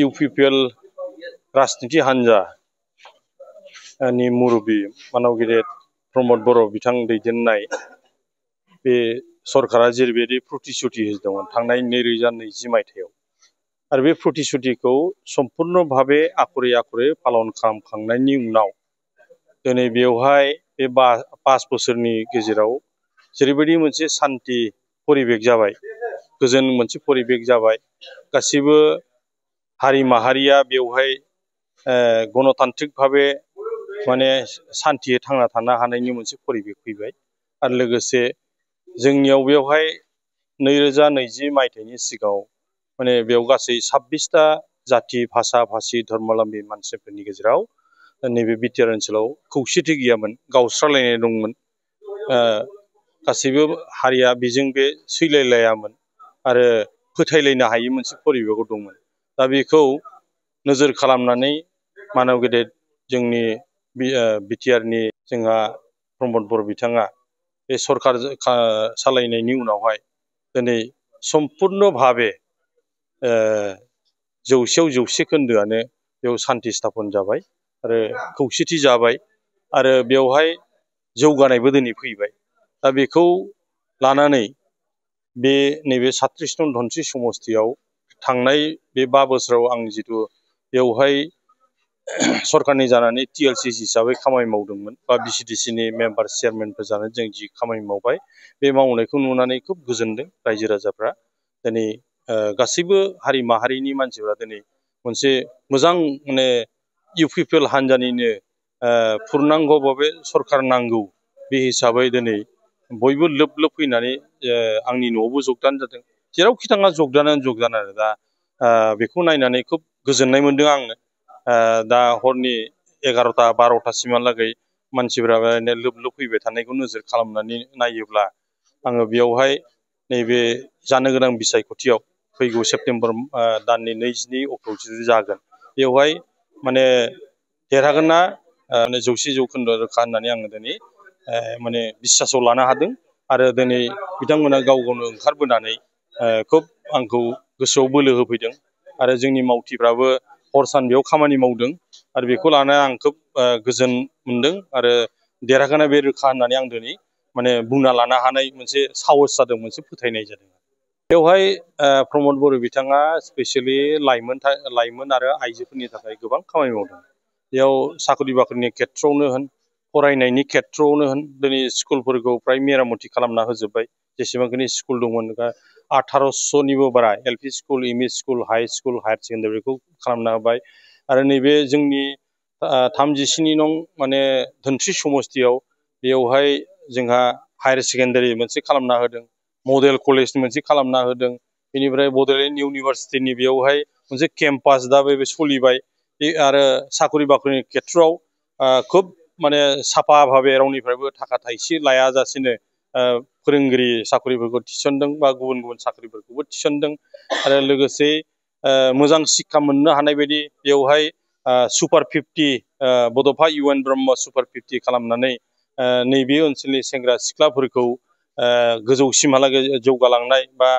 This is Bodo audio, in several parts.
इउपिपिएल राजनिति हान्जा नि मुरब्बी मानाव गेदेर प्रमद बर' बिथां दैदेननाय बे सरकारा जेरैबायदि प्रतिश्रुति होदोंमोन थांनाय 2020 मायथाइयाव आरो बे प्रतिश्रुतिखौ सम्पूर्ण भाबे आखरे आखरे पालन खालामखांनायनि उनाव दिनै बेवहाय बे 5 बोसोरनि गेजेराव जेरैबायदि मोनसे शान्ति परिबेक जाबाय गोजोन मोनसे परिबेक जाबाय गासिबो हारि माहारिया बेवहाय गणतान्त्रिक भाबे माने शान्तियै थांना थानो हानायनि मोनसे परिबेक फैबाय आरो लोगोसे जोंनियाव बेवहाय 2020 मायथाइनि सिगाङाव माने बेयाव गासै 26टा जाति भाषा भाषी धर्मावलम्बी मानसिफोरनि गेजेराव नैबे बिटिआर ओनसोलाव खौसेथि गैयामोन गावस्रालायनाय दंमोन गासैबो हारिया बेजों बे सैलायलायामोन आरो फोथायलायनो हायै मोनसे परिबेकआव दंमोन दा बेखौ नोजोर खालामनानै मानव गेदेर जोंनि बिटिआरनि जोंहा प्रमद बर' बिथाङा बे सरकार सालायनायनि उनावहाय दिनै सम्पूर्ण भाबे 100% खोन्दोआनो बेयाव शान्ति स्थापन जाबाय आरो खौसेथि जाबाय आरो बेवहाय जौगानायबो दिनै फैबाय दा बेखौ लानानै बे नैबे 36 नं धनस्रि समष्टियाव थांनाय बे 5 बोसोराव आं जितु बेवहाय सरकारनि जानानै टिएलसि हिसाबै खामानि मावदोंमोन बा बिसिडिसिनि मेम्बार चेयारमेनफोर जानानै जों जि खामानि मावबाय बे मावनायखौ नुनानै खुब गोजोनदों रायजो राजाफ्रा दिनै गासैबो हारि माहारिनि मानसिफ्रा दिनै मोनसे मोजां माने इउपिपिएल हान्जानिनो पुर्नांग भाबे सरकार नांगौ बे हिसाबै दिनै बयबो लोब लोब फैनानै आंनि न'आवबो जगदान जादों जेरावखि थाङा जगदान आरो दा बेखौ नायनानै खुब गोजोननाय मोनदों आङो दा हरनि 11टा 12टासिमहालागै मानसिफ्रा लोब लोब फैबाय थानायखौ नोजोर खालामनानै नायोब्ला आङो बेयावहाय नैबे जानो गोनां बिसायख'थियाव फैगौ सेप्तेम्बर दाननि 22 अक्ट'आव जागोन बेवहाय माने देरहागोन ना 100% रोखा होननानै आङो दिनै माने बिसासाव लानो हादों आरो दिनै बिथांमोना गाव गावनो ओंखारबोनानै खुब आंखौ गोसोआव बोलो होफैदों आरो जोंनि मावथिफ्राबो हर सान बेयाव खामानि मावदों आरो बेखौ लानानै आं खुब गोजोन मोनदों आरो देरहागोना बे रोखा होननानै आं दिनै माने बुंना लानो हानाय मोनसे साहस जादों मोनसे फोथायनाय जादों बेवहाय प्रमद बर' बिथाङा स्पेसियेलि लाइमोन आरो आइजोफोरनि थाखाय गोबां खामानि मावदों बेयाव साख्रि बाख्रिनि खेथ्रआवनो होन फरायनायनि खेथ्रआवनो होन दिनै स्कुलफोरखौ फ्राय मेरामति खालामना होजोब्बाय जेसेबांखिनि स्कुल दंमोन 1800निबो बारा LP school ME school high school higher सेकेन्डारिखौ खालामना होबाय आरो नैबे जोंनि 37 नं माने धोनस्रि समष्टियाव बेवहाय जोंहा हायार सेकेन्डारि मोनसे खालामना होदों मडेल कलेज मोनसे खालामना होदों बेनिफ्राय बड'लेण्ड इउनिभारसिटिनि बेवहाय मोनसे केम्पास दा बे सोलिबाय आरो साख्रि बाख्रिनि खेथ्रआव खुब माने साफा भाबे रावनिफ्रायबो थाखा थाइसे लायाजासेनो फोरोंगिरि साख्रिफोरखौ थिसनदों बा गुबुन गुबुन साख्रिफोरखौबो थिसनदों आरो लोगोसे मोजां शिक्षा मोननो हानाय बायदि बेवहाय सुपार 50 बड'फा इउएन ब्रह्म सुपार 50 खालामनानै नैबे ओनसोलनि सेंग्रा सिख्लाफोरखौ गोजौसिमहालागै जौगालांनाय बा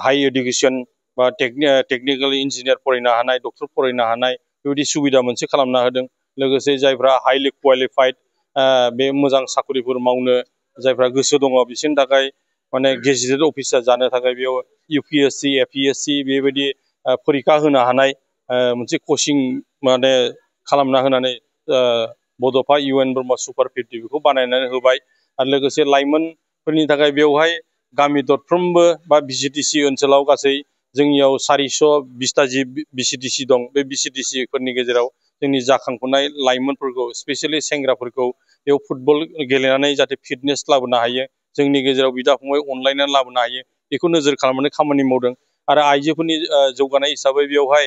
हाई एडुकेसन बा टेक्निकेल इन्जिनियार फरायनो हानाय डक्टर फरायनो हानाय बेबायदि सुबिदा मोनसे खालामना होदों लोगोसे जायफ्रा हाइलि क्वालिफाइड बे मोजां साख्रिफोर मावनो जायफ्रा गोसो दङ बिसोरनि थाखाय माने गेजेटेड अफिसार जानो थाखाय बेयाव इउपिएससि एपिएससि बेबायदि फरिखा होनो हानाय मोनसे कचिं माने खालामना होनानै बड'फा इउएन ब्रह्म सुपार 50 बेखौ बानायनानै होबाय आरो लोगोसे लाइमोनफोरनि थाखाय बेवहाय गामि दरफ्रोमबो बा बिसिडिसि ओनसोलाव गासै जोंनियाव 420टा जि बिसिडिसि दं बे बिसिडिसि फोरनि गेजेराव जोंनि जाखांफुनाय लाइमोनफोरखौ स्पेसियेलि सेंग्राफोरखौ बेयाव फुटबल गेलेनानै जाहाथे फिटनेस लाबोनो हायो जोंनि गेजेराव बिदा फंबाय अनलायनानै लाबोनो हायो बेखौ नोजोर खालामनानै खामानि मावदों आरो आइजोफोरनि जौगानाय हिसाबै बेवहाय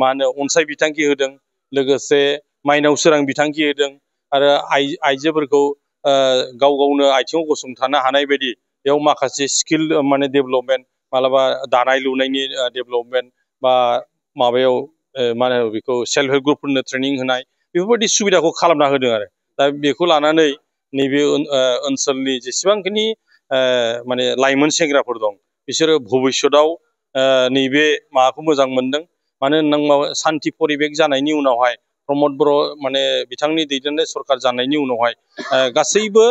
मा होनो अनसाय बिथांखि होदों लोगोसे माइनाव सोरां बिथांखि होदों आरो आइजोफोरखौ गाव गावनो आथिङाव गसंथानो हानाय बायदि बेयाव माखासे स्किल माने डेभेलपमेन्ट मालाबा दानाय लुनायनि डेभेलपमेन्ट बा माबायाव मा होनो बेखौ सेल्फ हेल्प ग्रुपफोरनो ट्रेनिं होनाय बेफोरबायदि सुबिदाखौ खालामना होदों आरो दा बेखौ लानानै नैबे ओनसोलनि जेसेबांखिनि माने लाइमोन सेंग्राफोर दं बिसोरो भबिष्यतआव नैबे माबाखौ मोजां मोनदों मानो होनना सान्ति परिबेक जानायनि उनावहाय प्रमद बर' माने बिथांनि दैदेननाय सरकार जानायनि उनावहाय गासैबो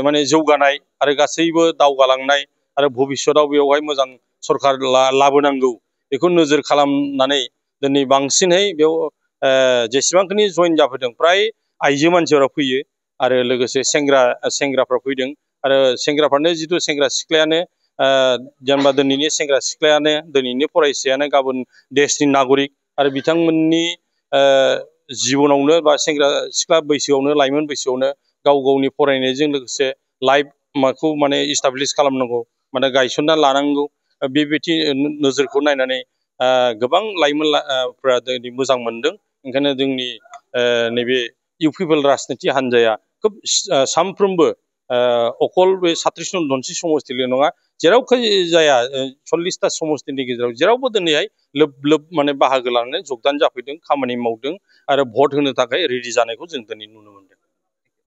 माने जौगानाय आरो गासैबो दावगालांनाय आरो भबिष्यताव बेवहाय मोजां सरकार लाबोनांगौ बेखौ नोजोर खालामनानै दिनै बांसिनै बेयाव जेसेबांखिनि जइन जाफैदों फ्राय आइजो मानसिफोरा फैयो आरो लोगोसे सेंग्राफ्रा फैदों आरो सेंग्राफ्रानो जिथु सेंग्रा सिख्लायानो जेनेबा दिनैनि सेंग्रा सिख्लायानो दिनैनि फरायसायानो गाबोन देशनि नागरिक आरो बिथांमोननि जिबनावनो बा सेंग्रा सिख्ला बैसोआवनो लाइमोन बैसोआवनो गाव गावनि फरायनायजों लोगोसे लाइफ माखौ माने इस्टाब्लिस खालामनांगौ माने गायसनना लानांगौ बेबायदि नोजोरखौ नायनानै गोबां लाइमोनफ्रा दिनै मोजां मोनदों। ओंखायनो जोंनि नैबे इउ पि पि एल राजनिति हान्जाया खोब सानफ्रोमबो अकल बे 36 नं धनस्रि समस्तिल' नङा जेरावखि जाया 40टा समस्तिनि गेजेराव जेरावबो दिनैहाय लोब लोब माने बाहागो लानानै जगदान जाफैदों खामानि मावदों आरो भट होनो थाखाय रेडि जानायखौ जों दिनै नुनो मोनदों।